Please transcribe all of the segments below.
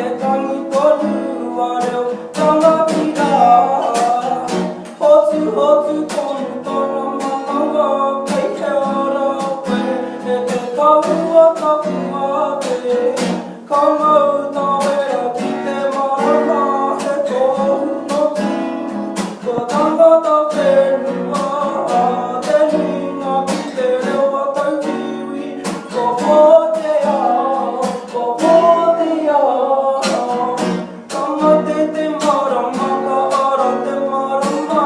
te tangi tonu a reo rangatira. Hotu hotu tonu tōna manawa kei hea rā koe e te tahua tapu a te Ka mau tāwera ki te marama he tohu nō tū Kua tangata whenua te nuinga ki te reo a tauiwi Kua pō te ao, kua pō te ao Ka mate te marama, ka ara te marama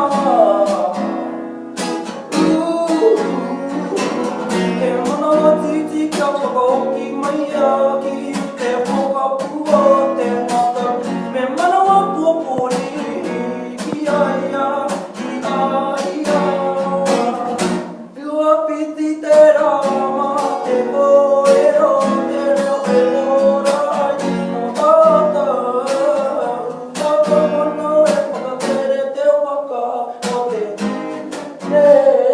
He manawa tītī kia whakahoki mai ia ki te pokapū o te ngākau. Me manawa pōpori ki a ia, ki a ia. Whiua whiti te rama, te kōrero, te reo e ora ai mō tātou. Nā tō mana e whakatere te waka o te.